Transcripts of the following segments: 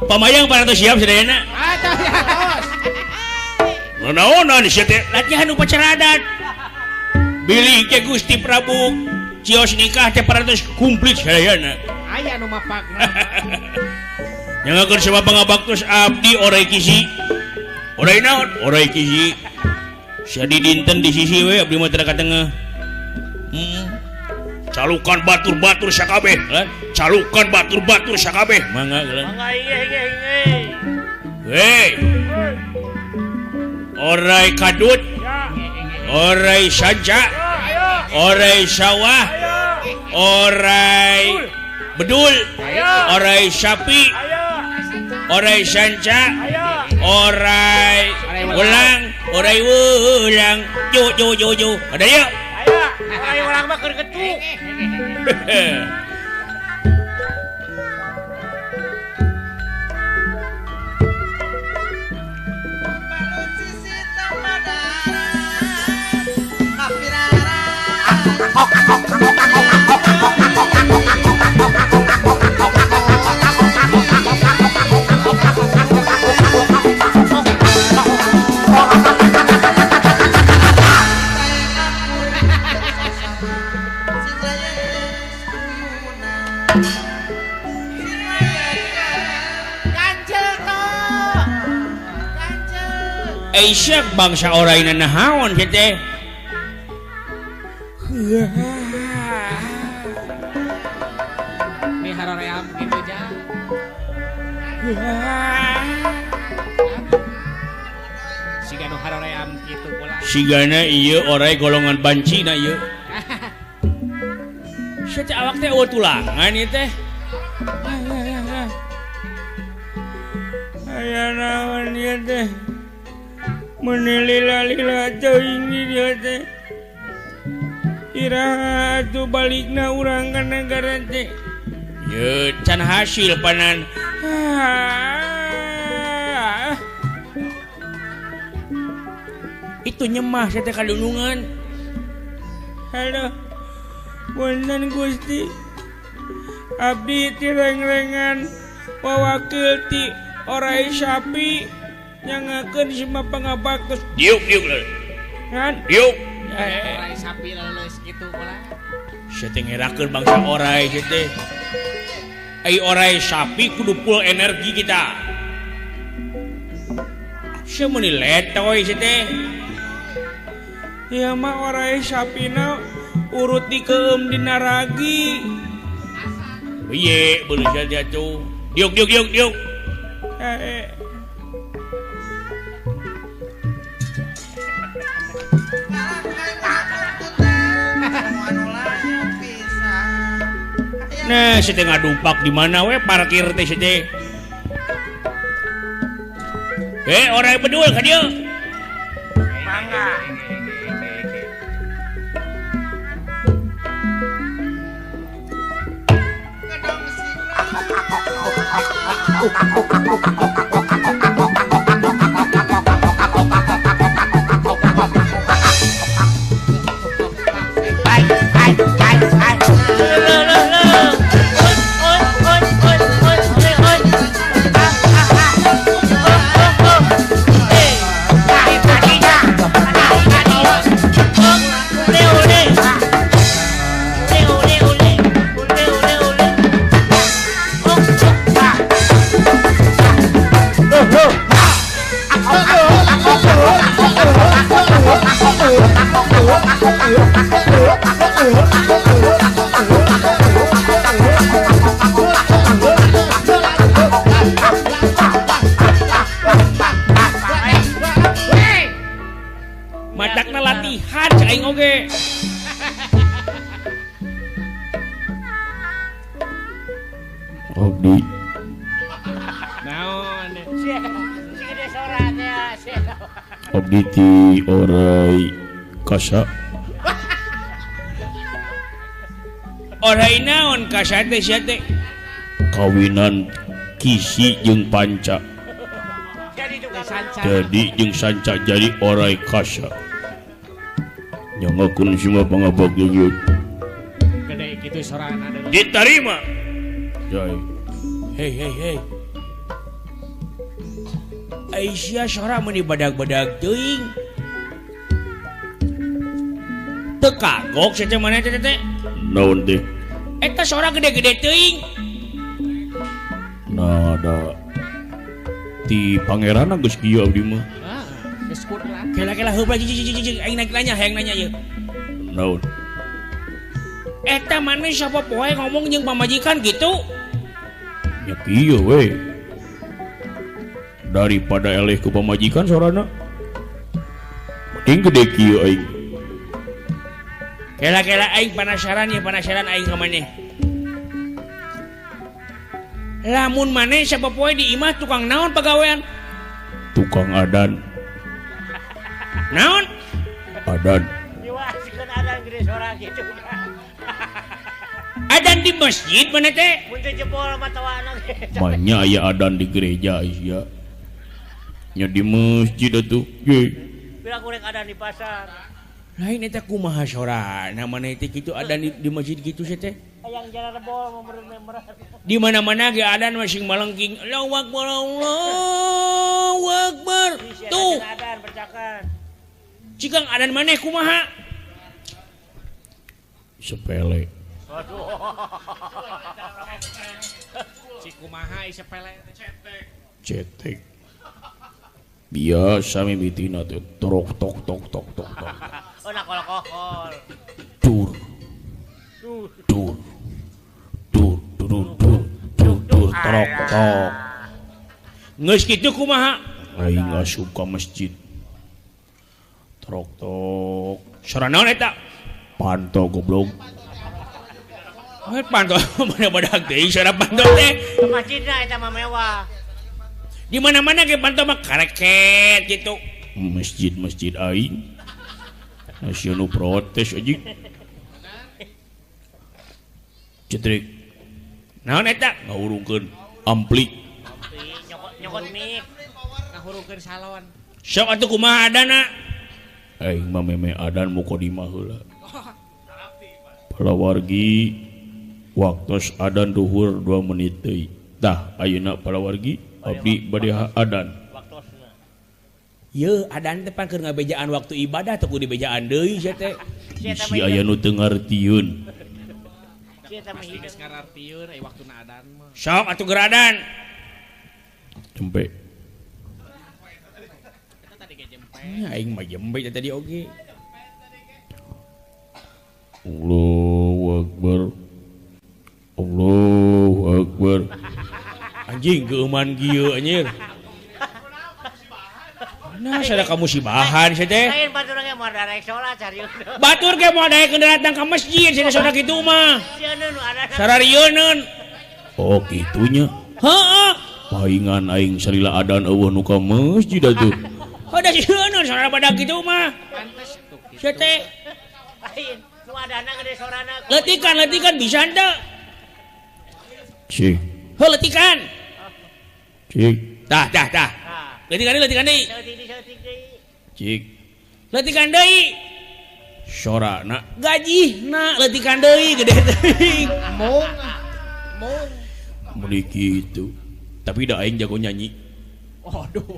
Pamayang parantos siap sadayana. Naonan sia teh latihan upacara adat. Bilih ke Gusti Prabu cios nikah teh parantos komplit sadayana. Aya nu mapakna. Nyangakeun sama pangabaktos abdi orai kisi. Orai naon? Orai kisi. Sia di dinten di sisi we abdi mah teu ka tengah. Calukan batur-batur sakabeh, calukan batur-batur sakabeh. Mangga geuleuh. Mangga ieu ieu ieu. Hei. Orai kadut. Orai sanca. Orai sawah. Orai bedul. Orai sapi. Orai sanca. Orai ulang, orai ulang. Jo jo jo jo. Ada yuk. Ayo orang mah keur getuk. Aisyah bangsa oraina nahaon kieu teh. Mi haroream kitu jang. Siga nu haroream kitu pola. Sigana ieu orai golongan bancina ieu. Sia teh awak teh eueuh tulangan ieu teh. Aya naon ieu teh? Menilila-lila teuing di dieu teh. Iraha atuh balikna urang ka nagara teh. Ye can hasil panan. Itu nyemah saya teh kadunungan. Halo. Punten Gusti. Abdi ti reng-rengan wawakil ti orai sapi nyangakeun sima pangabaktos. Diuk diuk leuh. Kan? Diuk. Orai sapi leuleus kitu pola. Sia teh ngerakeun bangsa orai sia teh. Ai orai sapi kudu full energi kita. Sia meuni letoy sia teh. Ieu mah orai sapina urut dikeum dina ragi. Piye beuleuh sia atuh. Diuk diuk diuk diuk. Nah, si teh ngadumpak di mana we parkir teh si teh. Orang bedul ka dieu. Mangga. Abdi. Naon? Si gede sora teh. Abdi ti orai kasa. Orai naon kasa teh sia teh? Kawinan Kisi jeung Panca. Jadi jeung Sanca jadi orai kasa. Nyangakeun semua pangabagya ieu. Gede kitu sorana diterima. Jai. Hei hei hei. Aisyah sora meuni badag-badag teuing. Teu kagok sia teh maneh teh teh. Naon teh? Eta sora gede-gede teuing. Nah, da ti pangeran geus kieu abdi mah. Ah, geus kurang. Kela-kela heup lagi cicing aing nanya hayang nanya ieu. Naon? Eta maneh sapa poe ngomong jeung pamajikan gitu? Nya kieu we. Daripada eleh ku pamajikan sorana. Mending gede kieu aing. Kela-kela aing penasaran ya, penasaran aing ka maneh. Lamun maneh sapa poe di imah tukang naon pagawean? Tukang adan. Naon? Adan. Diwasikeun adan gede sora kitu. Adan di masjid mana teh? Mun teu jebol mah tawana ge. Banyak aya adan di gereja sia. Nya di masjid atuh. Ye. Pira kurek adan di pasar. Lain eta kumaha sorana maneh teh kitu adan di masjid kitu sia teh? Hayang jalan rebol memerem-merem. Di mana-mana ge adan masing malengking. Allahu akbar Allahu akbar. Tuh. Adan percakan. Cikang adan maneh kumaha? Sepele. Waduh. Cik kumaha sepele cetek. Cetek. Biasa mimitina teh tok tok tok tok tok tok. Oh nak alkohol. Dur. Dur. Dur dur dur dur dur tok tok. Geus kitu kumaha? Aing asup ka masjid. Tok tok. Sora naon eta? Panto goblok. Eh panto mana badag teh sora panto teh. Masjidna eta mah mewah. Di mana-mana ge panto mah kareket gitu. Masjid-masjid aing. Masih nu protes anjing. Cetrik. Naon eta? Ngahurungkeun ampli. Nyokot nyokot mik. Ngahurungkeun salon. Sok atuh kumaha adana? Aing mah meme adan mukadimah heula. Palawargi waktos adan duhur 2 menit deui. Tah ayeuna palawargi abdi bade adan. Yeuh adan teh pan keur ngabejaan waktu ibadah teh kudu dibejaan deui sia teh. Bisi aya nu teu ngartieun. Pasti geus ngarartieun aya waktuna adan mah. Sok atuh geura adan. Jempe. Eta tadi ge jempe. Aing mah jempe tadi oge. Allahu Akbar. Allahu Akbar. Anjing geuman kieu anjir. Nah, sada kamusibahan sia teh. Lain batur ge moal daek salat cariun. Batur ge moal daek datang ka masjid sia sora kitu mah. Sieun nu adan. Sararieun. Oh, kitunya. Heeh. Paingan aing salila adan eueuh nu ka masjid atuh. Heuh da sieun sora badak kitu mah. Pantes atuh kitu. Sia teh. Lain nu adana gede sorana. Letikan letikan bisa henteu. Cik. Heuh letikan. Cik. Tah tah tah. Letikan deui, letikan deui. Cik. Letikan deui. Sorana gajihna letikan deui gede teuing. Mong. Mong. Meuni kitu. Tapi da aing jago nyanyi. Aduh.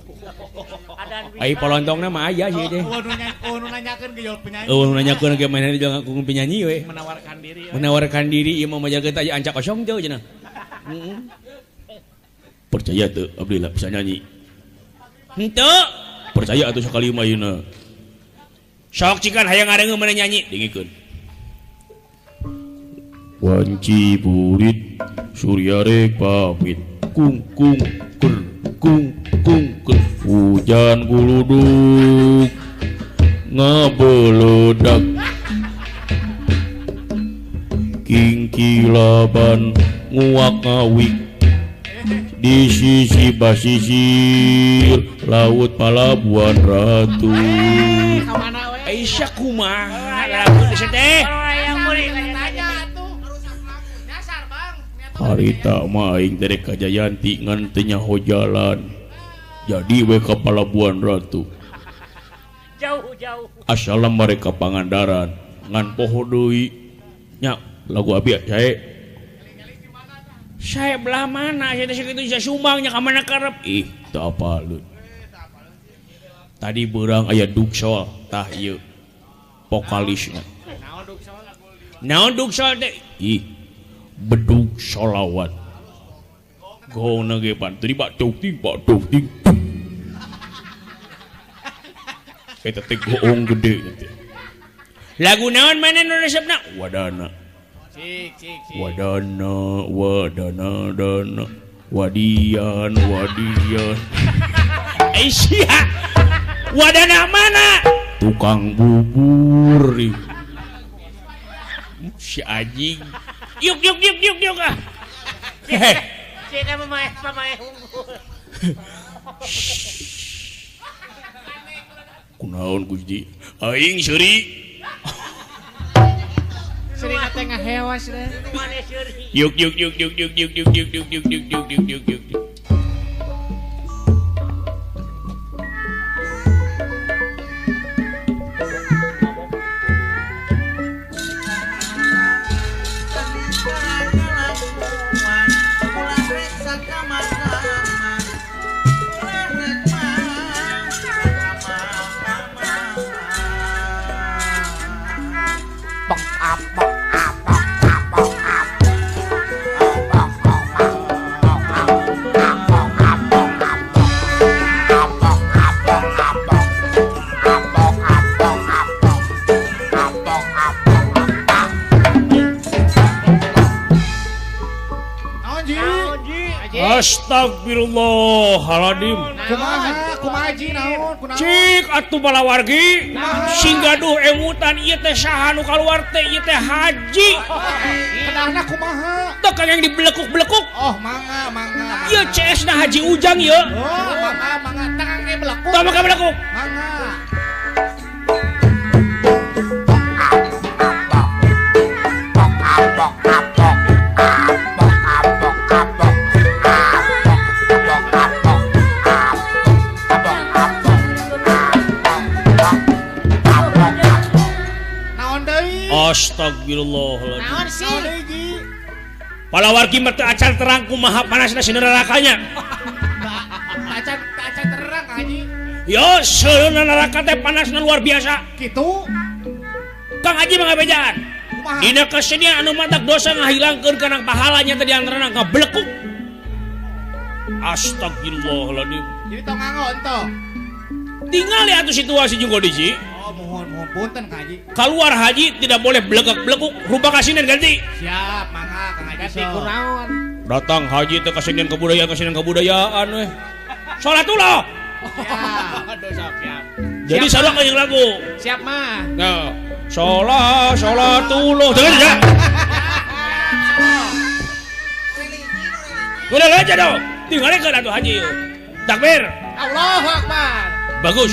Ai polontongna mah aya sih teh. Eueuh nu nanyakeun ge penyanyi. Eueuh nu nanyakeun ge mainan jeung aku penyanyi we. Menawarkan diri. Menawarkan diri ieu mah majalkeun teh ancak kosong teu cenah. Heeh. Percaya teu abdi lah bisa nyanyi. Henteu. Percaya atuh sakali mah ayeuna. Sok cikan hayang ngareungeun mana nyanyi dingikeun. Wanci burit surya rek pamit kung kung ker kung kung ker hujan guluduk ngabeledak kingkilaban nguak ngawik Di sisi basisir laut Palabuhan Ratu. Aisyah kumaha lagu teh? Harita mah aing teh ka Jayanti ngan teu nyaho jalan. Jadi we ka Palabuhan Ratu. Jauh-jauh. Asalam mereka Pangandaran ngan poho deui nya lagu abi sae. Sae belah mana sia teh sakitu sia Sumbang nya ka mana karep? Ih, teu apaleun. Tadi beurang aya duksol tah ieu vokalisna. Naon duksol teh? Ih, bedug sholawat. Gongna ge pan teu dibatuk ting batuk ting. Eta teh goong gede teh. Lagu naon mana nu resepna? Wadana. Cik cik cik. Wadana wadana dana wadian wadian. Aisyah. Wadana mana? Tukang bubur. Si anjing. Yuk yuk yuk yuk yuk ah. Hehe. Cik pamae pamae unggul. Kunaon Gusti? Aing seuri. Seuri teh ngahewas deh. Yuk yuk yuk yuk yuk yuk yuk yuk yuk yuk yuk yuk yuk yuk yuk. Astagfirullahaladzim. Kumaha kumaha ji naon kunaon? Cik atuh balawargi sing gaduh emutan ieu teh saha nu kaluar teh ieu teh haji. Kedahna kumaha? Teu kang dibelekuk-belekuk. Oh mangga mangga. Ieu CS na Haji Ujang ieu. Oh mangga mangga tang ge belekuk. Tah mangga belekuk. Mangga. Astagfirullahaladzim. Naon sih? Palawargi mah teu acan terang kumaha panasna si nerakanya. Acan acan terang Haji. Yo, seuneu neraka teh panasna luar biasa. Kitu. Kang Haji mah ngabejaan. Dina kesenian anu matak dosa ngahilangkeun kana pahalanya teh diantarana ngabelekuk. Astagfirullahaladzim. Jadi tong nganggo ento. Tingali atuh situasi jeung kondisi. Oh, mohon mohon punten Kang Haji. Keluar haji tidak boleh belekuk-belekuk, rubah kasinen ganti. Siap, mangga Kang Haji. Ganti kunaon? Datang haji teh kasinen kebudayaan, kasinen kebudayaan weh. Salatullah. Siap. Aduh, siap, siap. Jadi sarua jeung lagu. Siap mah. Nah, salat salatullah. Dengar ya. Udah aja dong. Tinggalkeun atuh haji. Takbir. Allahu Akbar. Bagus.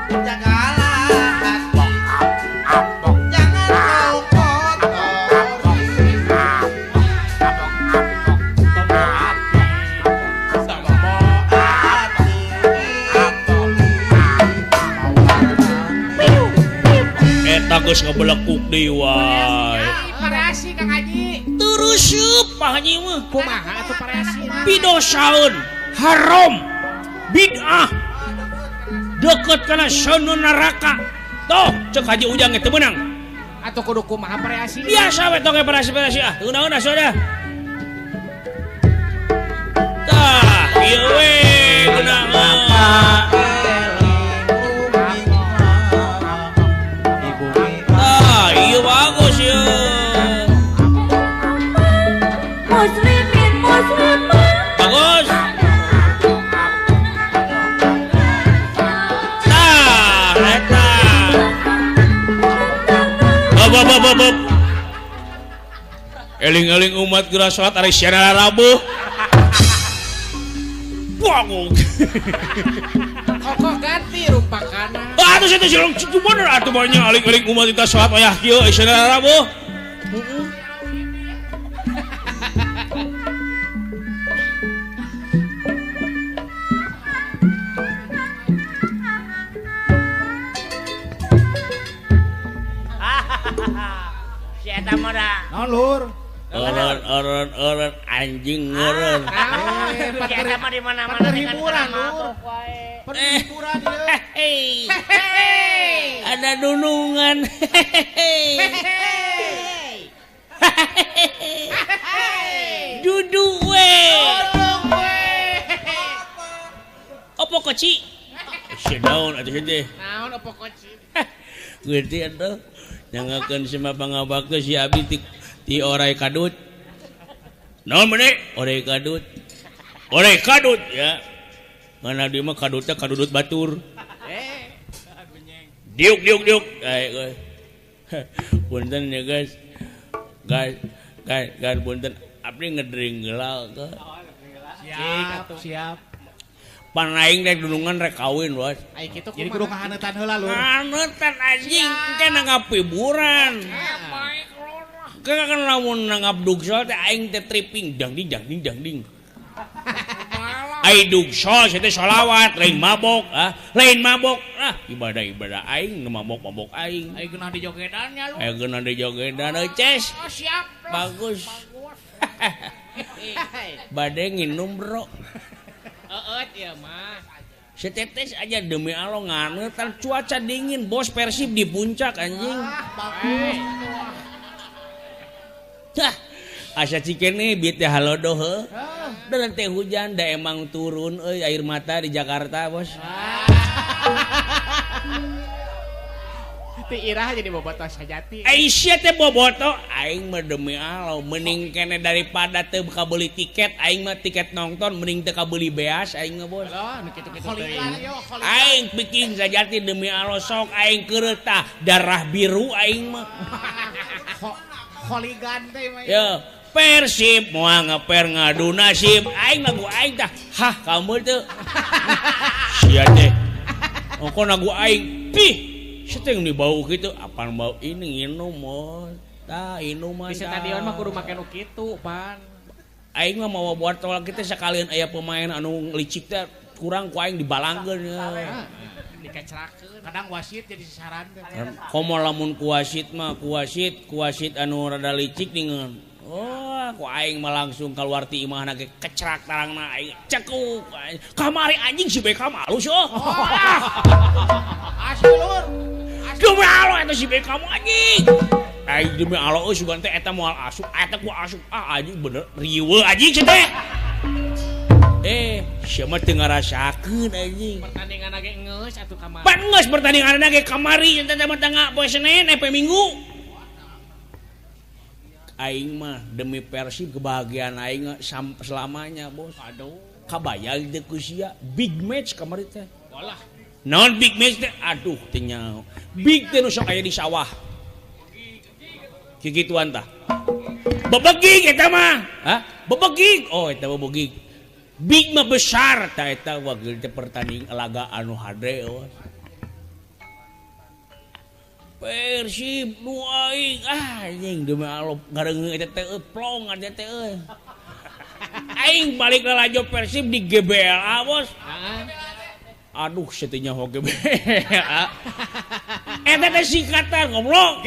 Jagalah jangan kau kotori. Eta geus ngebelekuk deui wae. Parasi Kang Haji. Teruseup Pak Haji mah. Kumaha atuh parasi? Pidosaeun, haram, bid'ah. Deket kana seuneu neraka. Toh cek Haji Ujang ge teu meunang. Atuh kudu kumaha parasi? Biasa we tong parasi-parasi ah. Teu naon asuh. Tah, ieu we kunaon. Tah, ieu bagus ieu. Muslimin muslimat. Bagus. Tah, eta. Bop bop bop bop. Eling-eling umat geura salat ari siana rabuh. Buang. Kokoh ganti rupakana. Atuh sia teh silong citu bener atuh banyak eling-eling umat kita salat wayah kieu siana rabuh. Heeh. Si eta mah da. Naon lur? Eureun eureun anjing eureun. Si eta mah di mana-mana hiburan lur. Perhiburan ieu. Ada dunungan. Duduk we. Opo koci? Si naon atuh teh? Naon opo koci? Ngerti atuh. Nyangakeun sima pangabakti si abi ti orai kadut. Naon mene? Orai kadut. Orai kadut ya. Mana dia mah kadutnya kadudut batur. Diuk diuk diuk. Punten ya guys. Guys, guys, guys punten abdi ngedring geula ke. Siap, siap. Pan aing rek dunungan rek kawin, Bos. Ai kitu jadi kudu kahaneutan heula lur. Kahaneutan anjing, engke nanggap hiburan. Engke kan lamun nanggap dugsol teh aing teh tripping dang ding dang ding dang ding. Ai dugsol sia teh sholawat, lain mabok, ah, lain mabok. Ah, ibadah-ibadah aing nu mabok-mabok aing. Ai geunah dijogedan nya lu. Ai geunah dijogedan euy, Ces. Oh, siap. Bagus. Bade nginum, Bro. Eueut ieu mah. Setetes aja demi Allah nganeutan cuaca dingin, bos Persib di puncak anjing. Bagus. Tah, asa cikene bieu teh halodo heuh. Dan teh hujan da emang turun euy air mata di Jakarta, bos. Ti irah jadi bobotoh sajati. Aisyah teh bobotoh aing mah demi Allah mending kene daripada teu kabeuli tiket aing mah tiket nonton mending teu kabeuli beas aing mah bos. Loh, nu kitu-kitu teuing. Aing bikin sajati demi Allah sok aing keureuh tah darah biru aing mah. Holigan teh mah. Ya, Persib moal ngeper ngadu nasib aing lagu aing tah. Hah, kamu teu. Sia teh. Ongko lagu aing pih. Seteng di bau gitu, apaan bau ini nginum mah. Tah inum mah. Di stadion mah kudu make nu kitu, pan. Aing mah mawa botol kita sekalian aya pemain anu licik teh kurang ku aing dibalangkeun ya. Dikecrakeun. Kadang wasit jadi sasaran teh. Komo lamun ku wasit mah, ku wasit anu rada licik ningeun. Oh, ku aing mah langsung keluar ti imahna ge kecrak tarangna aing cekuk. Kamari anjing si Beckham alus oh. Asli lur. Demi Allah eta si Beckham anjing. Aing demi Allah euy sugan teh eta moal asup, eta ku asup. Ah anjing bener riweuh anjing sia teh. Sia mah teu ngarasakeun anjing. Pertandingan ge geus atuh kamari. Pan geus pertandingan ge kamari ente teh mah tangga poe Senin poe Minggu. Aing mah demi Persib kebahagiaan aing selamanya, bos. Aduh. Kabayang teh ku sia big match kamari teh. Walah. Non big match teh aduh teh nyaho. Big teh nu sok aya di sawah. Kikituan tah. Bebegig eta mah. Hah? Bebegig. Oh eta bebegig. Big mah besar tah eta wagil teh pertanding laga anu hade oh. Persib nu aing ah anjing demi Allah ngareungeun eta teh plong eta teh euy. Aing balik lalajo Persib di GBLA bos. Aduh setinya ho GBLA. Eta teh singkatan goblok.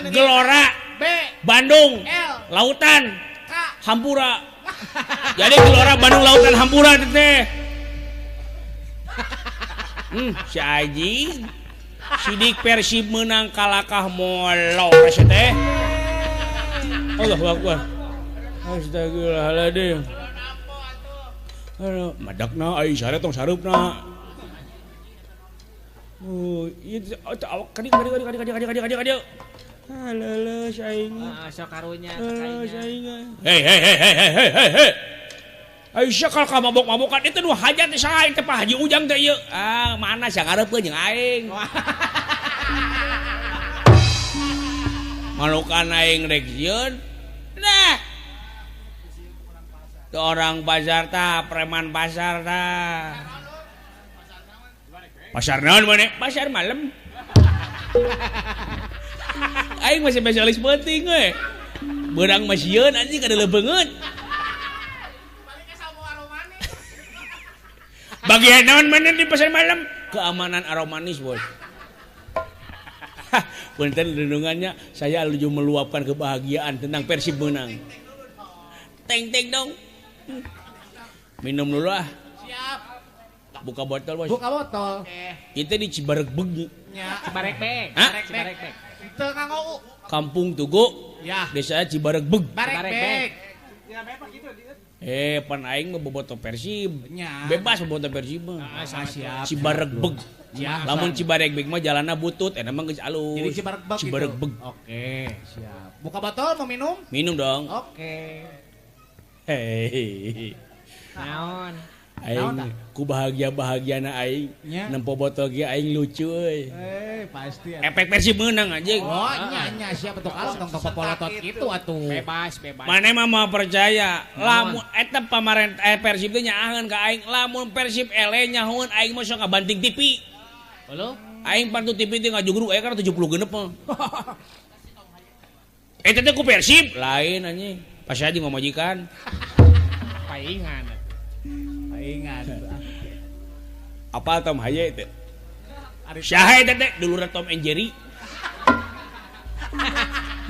Gelora B Bandung L Lautan K Hampura. Jadi Gelora Bandung Lautan Hampura teh. Si anjing. Sidik Persib menang kalakah molor teh. Allahu Akbar. Astagfirullahaladzim. Aduh, madakna ai sare tong sareupna. Oh, ieu awak kadi kadi kadi kadi kadi kadi kadi. Ah, leuleus aing. Ah, sok karunya aing. Hei hei hei hei hei hei hei. Aisyah kalau kamu mabok-mabokan itu nu hajat teh saha teh Pak Haji Ujang teh ieu. Ah, mana sia ngareupkeun jeung aing. Malukan aing rek sieun. Tuh orang pasar ta, preman pasar ta. Pasar naon maneh? Pasar malam. Aing masih spesialis penting we. Beurang mah sieun anjing kada leubeungeut. Bagian naon maneh di pasar malam? Keamanan aromanis, bos. Punten renungannya, saya lucu meluapkan kebahagiaan tentang Persib menang. Teng-teng dong. Minum dulu ah. Siap. Buka botol, bos. Buka botol. Kita di Cibaregbeg. Ya. Cibaregbeg. Cibaregbeg. Teu nganggo. Kampung Tugu. Ya. Desa Cibaregbeg. Baregbeg. Pan aing mah bobotoh Persib. Ya. Bebas bobotoh Persib mah. Siap. Cibaregbeg. Ya, lamun Cibaregbeg mah jalanna butut, eta mah geus alus. Jadi Cibaregbeg. Cibaregbeg. Gitu. Oke, siap. Buka botol mau minum? Minum dong. Oke. Hei. Naon? Aing ku bahagia-bahagiana aing nempo botol ge aing lucu euy. Pasti. Efek Persib meunang anjing. Oh, nya nya siap atuh kalem tong popolotot kitu atuh. Bebas, bebas. Maneh mah moal percaya. Lamun eta pamarentah Persib teh nyaaheun ka aing, lamun Persib eleh nyahoeun aing mah sok ngabanting TV. Halo? Aing pantu TV teh ngajugruk aya kana 70 genep mah. Eta teh ku Persib lain anjing. Pas aja ngamajikan. Paingan. Paingan. Apa Tom Haye itu? Saha eta teh dulurna Tom and Jerry.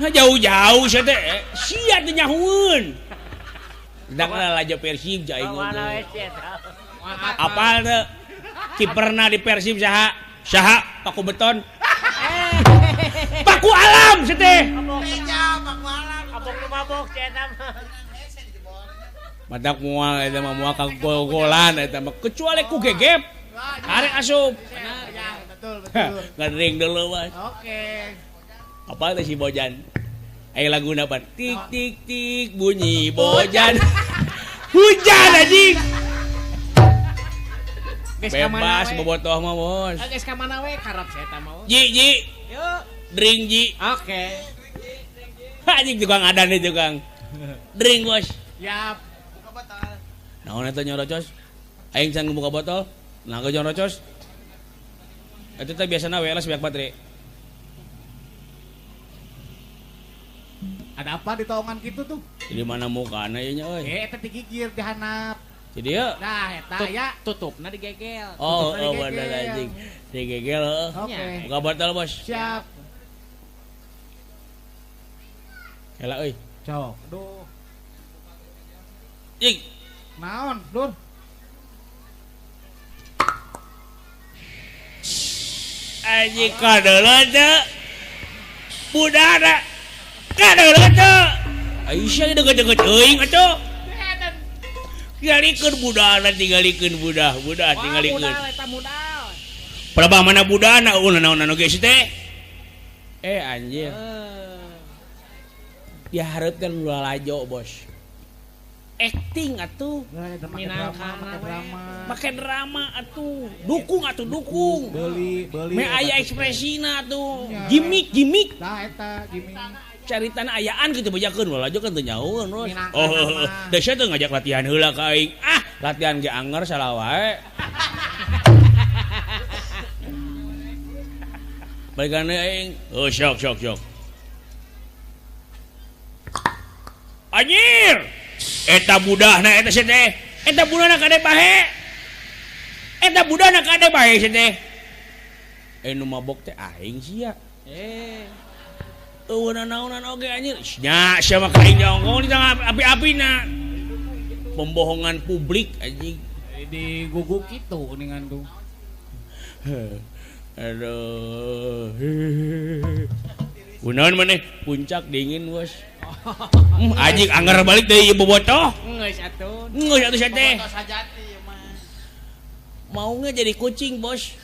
Nah jauh-jauh sia teh. Sia teh nyahueun. Dakna laja Persib aing ngomong. Apal teh? Kiperna di Persib saha? Saha? Paku beton. Paku alam sia teh. Paku alam. Abok nu mabok sia eta mah. Matak moal eta mah moal kagol-golan eta mah kecuali ku gegep. Arek asup. Ya, betul betul. Ngedring dulu, Mas. Oke. Apa teh si Bojan? Aya laguna pan? Tik tik tik bunyi Bojan. Hujan anjing. Bebas bobotoh mah, Bos. Geus ka mana we karep saya eta mah. Ji, ji. Yuk. Drink, ji. Oke. Anjing tukang adan nih tukang. Drink, Bos. Yap. Naon eta nyorocos? Aing can buka botol. Nah, ke nyorocos. Eta teh biasana WLS banyak baterai. Ada apa di taongan kitu tuh? Jadi mana mukana ieu nya euy? Eta digigir dihanap. Jadi ya. Nah, eta ya tutupna digegel. Oh, oh bener anjing. Digegel heuh. Oke. Buka botol, Bos. Siap. Kela euy. Cok. Duh. Jing. Naon, Lur? Anjing kadeuleu teu. Budana. Kadeuleu teu. Aisyah deukeut-deukeut euing atuh. Tingalikeun budana, tingalikeun budah, budah tingalikeun. Modal eta modal. Pelabah mana budana eueuh naon-naon ge teh. Anjir. Dihareupeun nu lalajo, Bos. Acting atuh, make drama atuh, dukung atuh dukung. Beli, beli. Me aya ekspresina atuh, gimmick gimmick. Tah eta gimmick. Caritana ayaan kitu bejakeun lalajo kan teu nyahoeun, Bos. Oh, da sia teu ngajak latihan heula ka aing. Ah, latihan ge anger salah wae. Balikan deui aing. Oh, sok sok sok. Anjir. Eta budahna eta sia teh. Eta budahna kade bahe. Eta budahna kade bahe sia teh. Nu mabok teh aing sia. Eueuh naonan oge anjir. Nya sia mah ka aing jongkong di tengah api-apina. Pembohongan publik anjing. Diguguk kitu kuningan tuh. Aduh. Kunaon maneh puncak dingin, Bos. Anjing anggar balik deui ieu bobotoh. Geus atuh. Geus atuh sia teh. Bobotoh sajati ieu mah. Mau nggak jadi kucing, Bos?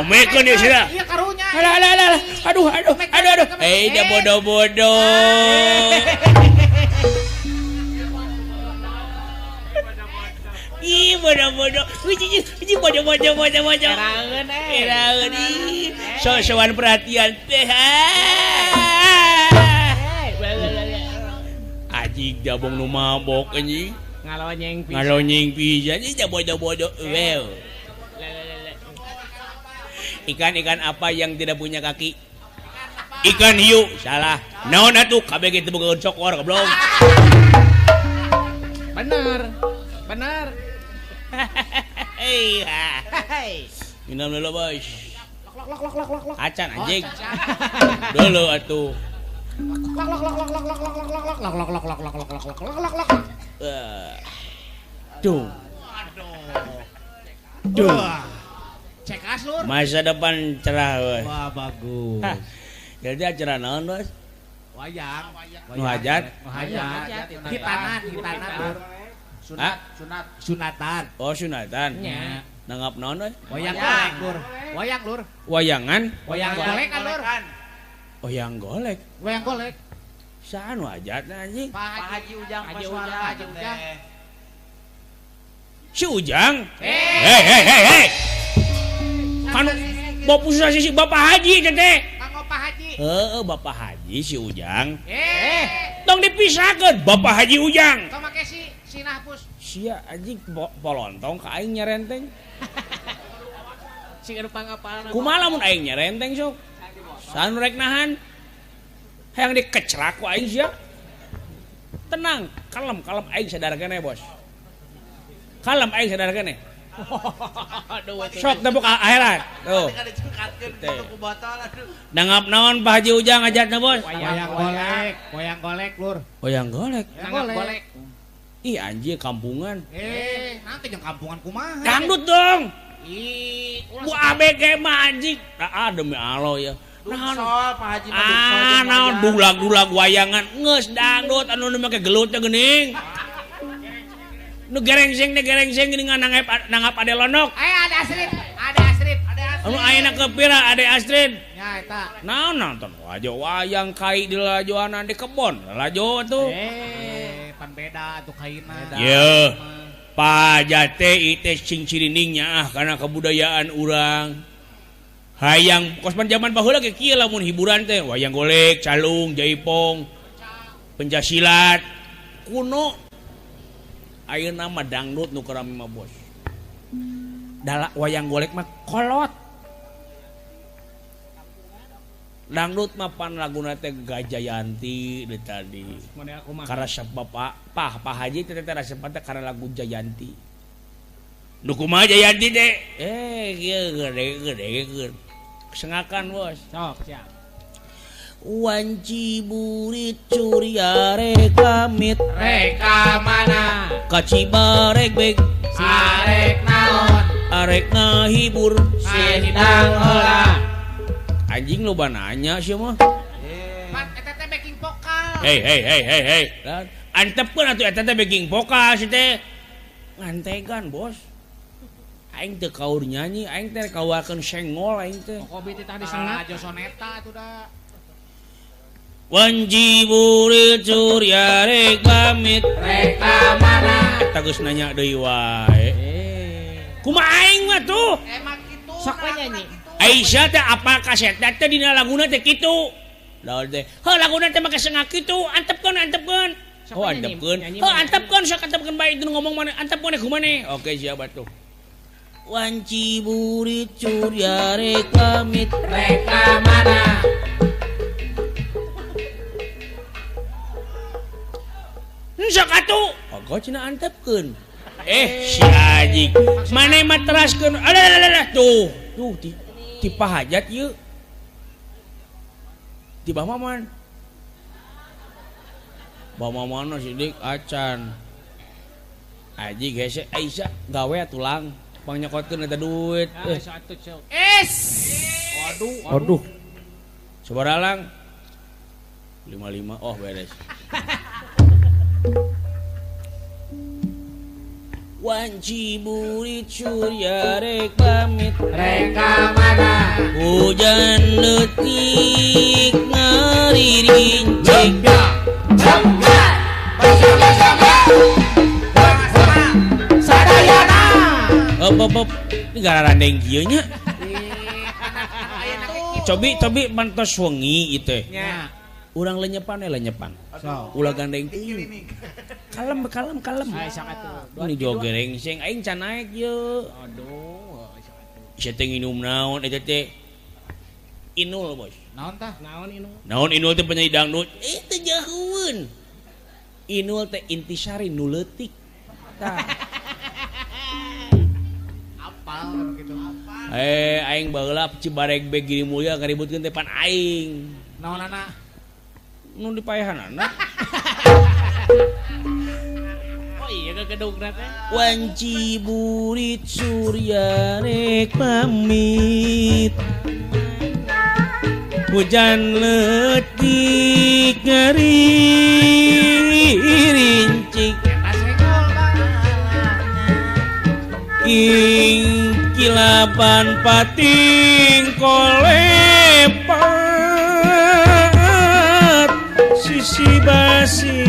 Omekeun ieu sia. Iya karunya. Alah alah alah. Aduh aduh aduh aduh. Eh, dia bodoh-bodoh. Ih bodoh-bodoh. Ih bodoh-bodoh bodoh-bodoh. Eraeun eh. Eraeun ih. So-soan perhatian teh. Anjing jabong nu mabok anjing. Ngalonyeng pisan. Ngalonyeng pisan ih bodoh-bodoh. Well. Ikan-ikan apa yang tidak punya kaki? Ikan hiu. Salah. Naon atuh kabeh teu boga cokor goblok. Bener. Bener. Hei. Minum dulu, Bos. Acan anjing. Dulu atuh. Lok lok lok lok lok lok lok lok lok lok lok lok lok lok lok lok lok. Duh. Duh. Cek as lur. Masa depan cerah, Bos. Wah, bagus. Jadi acara naon, Bos? Wayang. Nu hajat? Nu hajat. Hitanan, hitanan, Lur. Sunat, sunat, sunatan. Oh, sunatan. Nya. Nanggap naon, Bos? Wayang golek, Lur. Wayang, Lur. Wayangan? Wayang golek kan, Lur. Wayang golek. Wayang golek. Saha nu hajatna anjing? Pak Haji Ujang Paswara. Haji Ujang. Si Ujang? Hei, hei, hei, hei. Kan bapak si Bapak Haji teh. Kanggo Pak Haji. Heeh, Bapak Haji si Ujang. Eh, tong dipisahkeun Bapak Haji Ujang. Tong make si Sinahpus. Sia anjing polontong ka aing nyerenteng. Sing anu pangapalna. Kumaha lamun aing nyerenteng sok? Saha nu rek nahan? Hayang dikecrak ku aing sia. Tenang, kalem, kalem aing sadar keneh, Bos. Kalem aing sadar keneh. Sok tepuk akhirat. Tuh. Nanggap naon Pak Haji Ujang hajatna, Bos? Wayang golek, wayang golek, Lur. Wayang golek. Nanggap golek. Ih anjir kampungan. Eh, nanti jeung kampungan kumaha? Dangdut dong. Ih, bu ABG mah anjing. Ah demi Allah ya. Naon Pak Haji mah ah naon dulag-dulag wayangan geus dangdut anu nu make gelut teh geuning. Nu gerengseng teh gerengseng geuning nanggap ade lonok. Eh ada Astrid, ada Astrid, ada Astrid. Anu ayeuna ke pira ade Astrid? Nya eta. Naon nonton wajo wayang kai di lalajoanan di kebon. Lalajo tuh. Eh, pan beda atuh kaina. Yeuh. Pajate ite sing cirining nyaah kana kebudayaan urang. Hayang kos pan zaman baheula ge kieu lamun hiburan teh wayang golek, calung, jaipong, pencak silat kuno. Ayeuna mah dangdut nu keur rame mah, Bos. Dala wayang golek mah kolot. Dangdut mah pan laguna teh Gajayanti deui tadi. Karena bapak Pak Haji teh teh resep teh karena lagu Jayanti. Nu kumaha Jayanti teh? Eh kieu gede-gede. Sengakan, Bos. Sok, siap. Wanci burit surya rekamit reka mana ka Cibarek beg arek naon arek ngahibur sindang heula. Anjing loba nanya sih mah. Pan eta teh backing vokal. Hei hei hei hei hei. Antepkeun atuh eta teh backing vokal si teh. Ngantegan, Bos. Aing teu kaur nyanyi, aing teh kawakeun senggol aing teh. Kopi teh tadi sengat aja soneta atuh da. Wanji burit surya rek pamit rek ka mana? Eta geus nanya deui wae. Kumaha aing mah tuh? Emang kitu. Sok we nyanyi. Aisyah teh apa kasetna teh dina laguna teh kitu. Lawan teh, heuh laguna teh make sengak kitu, antepkeun antepkeun. Oh antepkeun. Heuh antepkeun sok antepkeun bae itu ngomong maneh, antepkeun kumaha. Oke siap atuh. Wanci burit surya rek pamit rek ka mana? Sok atuh. Ogo cenah antepkeun. Eh si anjing. Maneh mah teraskeun. Alah alah alah tuh. Tuh ti pahajat ieu. Ti Bah Maman. Bah Maman sidik acan. Anjing hese Aisyah gawe tulang pangnyokokeun eta duit. Es. Waduh. Waduh. Sabaraha lang? 55. Oh beres. Wanci burit surya rek pamit rek ka mana? Hujan leutik ngaririncik. Bersama-sama sadaya. op op. Ini gararandeng kieu nya. Cobi cobi mantos wengi ieu teh. Urang lenyepan lenyepan. Ulah gandeng. Kalem kalem kalem. Ini jogereng sing aing can naek ye. Aduh, sia teh nginum naon eta teh? Inul, bos. Naon tah? Naon inul? Naon inul teh penyanyi dangdut? Teu jauheun. Inul teh intisari nu leutik. Tah. Apal gitu. Aing baheula Cibareg beg Giri Mulya ngaributkeun teh pan aing. Naonana? Nu dipaehanana. Oh iya kegedugna teh. Wanci burit surya rek pamit. Hujan leutik ngarincik. Ing kilapan pating kolepat sisi basi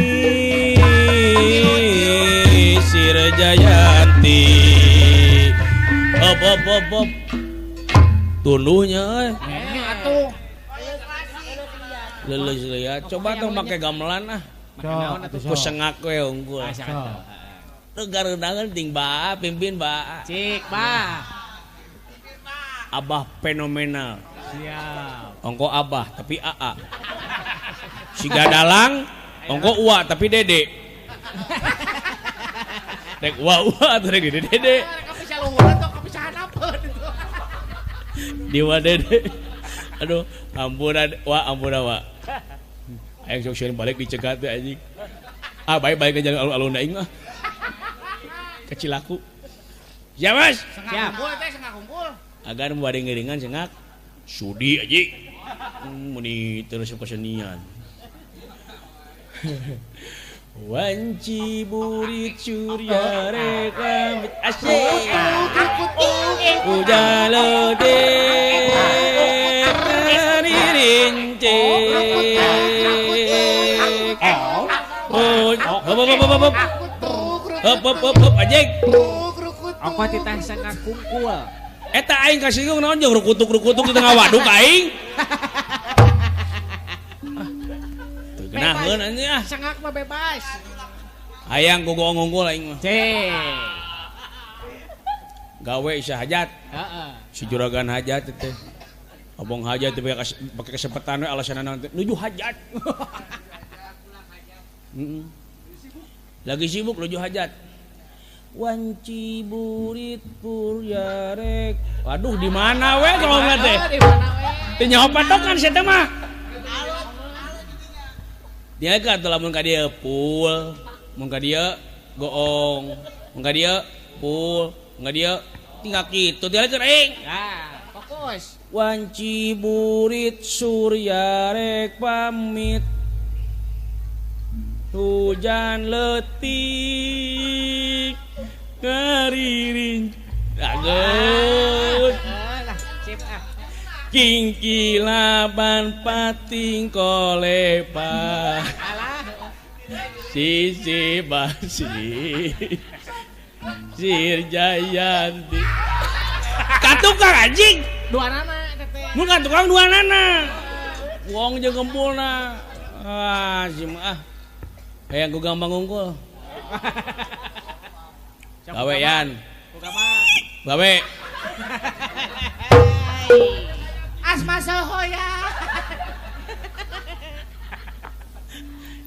Sirjayanti. Op op op op. Tunduhnya euy. Atuh. Leuleus liat. Coba tuh make gamelan ah. Ku sengak we unggul. Teu gareundangan ting ba, pimpin ba. Cik ba. Abah fenomenal. Siap. Ongko abah tapi aa. Siga dalang, ongko ua tapi dede. Rek ua ua atau rek dede dede. Dewa dede. Aduh, ampun wa ampun wa. Aing sok sieun balik dicegat teh anjing. Ah, baik-baik ke jalan alun-alun aing mah. Kecil aku. Ya, Mas. Sengak kumpul teh, sengak kumpul. Agar bade ngiringan sengak sudi anjing. Meni terus kesenian. Wanci burit surya rekam asik. Hujan leutik ngarincik. Oh, hop hop hop hop. Hop hop hop hop anjing. Apa titah sengak kungkul? Eta aing kasinggung naon jeung rukutuk-rukutuk di tengah waduk aing. Teu geunaheun anjing ah. Sengak mah bebas. Hayang gogoong unggul aing mah. Cek. Gawe isa hajat. Heeh. Si juragan hajat teh. Abong hajat teh pake kesempatan we alasanna naon teh nuju hajat. Lagi sibuk nuju hajat. Wanci burit purya rek. Waduh di mana we kalau teh? Di mana we? Teu nyaho patokan sia teh mah. Dia kan lamun ka dieu pul, mun ka dieu goong, mun ka dieu pul, mun ka dieu tinggal kitu dialikeun aing. Nah, fokus. Wanci burit surya rek pamit. Hujan leutik ngaririn agus. Kingkilaban pating kolepa. Sisi basi Sirjayanti. Katukang anjing. Dua nana teteh. Mun katukang dua nana. Wong jeung gempulna. Ah, si mah ah. Hayang ku gampang ngungkul. Gawe yan. Gawe. Asma sohoya.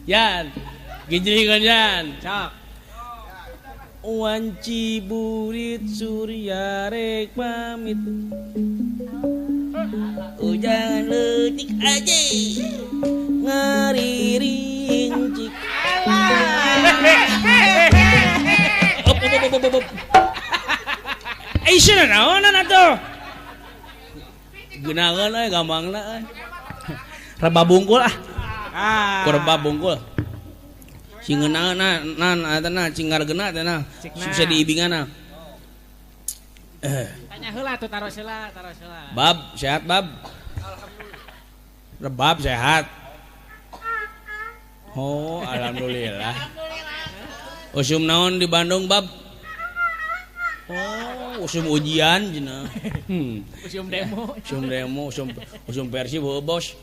Yan. Gijringan yan. Cok. Wanci burit surya rek pamit. Hujan leutik aja ngaririncik. Op op op op op. Aisyah naonan atuh. Geunaheun euy gampangna euy. Reba bungkul ah. Ku reba bungkul. Sing ngeunaheun nan eta na cing ngargeuna teh na. Bisa diibinganna. Tanya heula atuh taros heula, taros heula. Bab, sehat bab? Alhamdulillah. Rebab sehat. Oh, alhamdulillah. Usum naon di Bandung, Bab? Oh, Usum ujian cenah. Usum demo. Usum demo, usum Persib heueuh bos.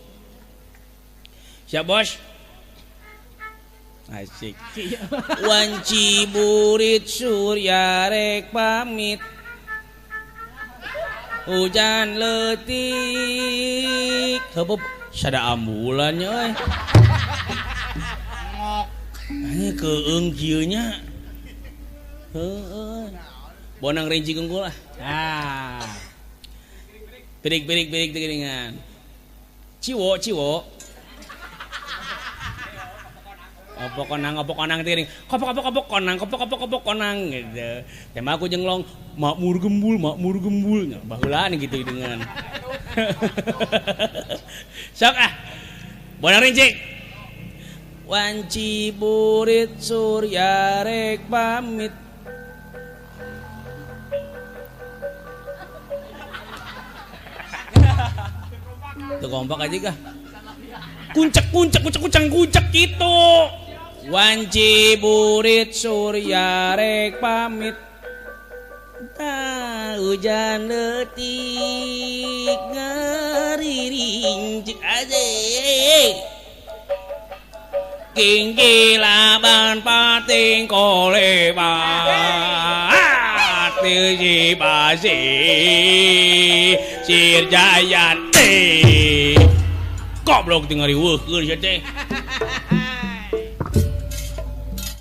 Siap bos? Asik. Wanci burit surya rek pamit. Hujan leutik. Heueuh sada ambulan nya euy. Ngok. Anjing keung kieu nya. Heueuh. Bonang rinci gungkul lah. Ah. Pirik-pirik pirik teuringan. Ciwo ciwo. Opo konang teuring. Kopok kopok kopok konang, kopok kopok kopok konang gitu. Tema aku jenglong makmur gembul nya baheulaan gitu dengan. Sok ah. Bonang rinci. Wanci burit surya rek pamit. Tuh kompak aja kah? Kuncek kuncek kuncek kuncang kuncek gitu. Wanci burit surya rek pamit. Ta hujan leutik ngariring cik aja. Kingkilaban pating kolebat teuji basi sir jayante. Goblok tinggal riweuh sia teh.